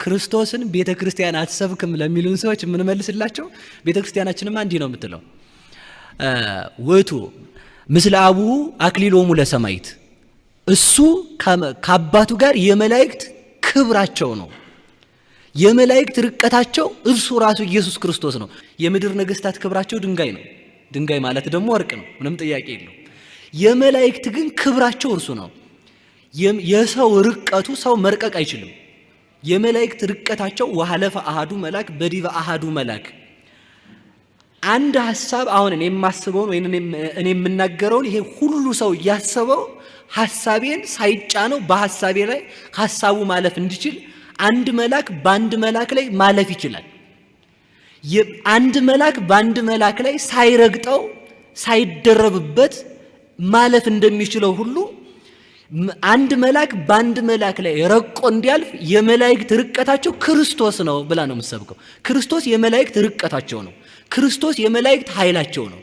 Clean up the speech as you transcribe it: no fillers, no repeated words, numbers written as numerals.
ክርስቶስን ቤተ ክርስቲያን አትሰብክም ለሚሉን ሰዎች የምንመልስላቸው ቤተ ክርስቲያናችንማ እንዲህ ነው የምትለው፣ ውእቱ ምስለ አቡሁ አክሊሎሙ ለሰማዕት፣ እሱ ከአባቱ ጋር የመላእክት ክብራቸው ነው። የመላእክት ርቀታቸው እርሱ ራሱ ኢየሱስ ክርስቶስ ነው። የምድር ነገስታት ክብራቸው ድንጋይ ነው። ድንጋይ ማለት ደግሞ ወርቅ ነው። ምንም ጥያቄ የለው። የመላእክት ግን ክብራቸው እርሱ ነው። የሰው ርቀቱ ሰው መርቀቅ አይችልም። የመላእክት ርቀታቸው ወሐለፈ አሃዱ መልአክ በዲበ አሃዱ መልአክ። አንድ ሐሳብ አሁን እኔ የማስበውን ወይ እኔ የምናገረውን ይሄ ሁሉ ሰው እያሰበው ሐሳቤን ሳይጫነው በሐሳቤ ላይ ሐሳቡ ማለፍ እንዲችል አንድ መልአክ በአንድ መልአክ ላይ ማለፍ ይችላል። አንድ መልአክ በአንድ መልአክ ላይ ሳይረግጠው ሳይደረብበት ማለፍ እንደሚችለው ሁሉ አንድ መልአክ በአንድ መልአክ ላይ ረቆ እንዲያልፍ የመላእክት ርቀታቸው ክርስቶስ ነው ብላ ነው የምትሰብከው። ክርስቶስ የመላእክት ርቀታቸው ነው። ክርስቶስ የመላእክት ኃይላቸው ነው።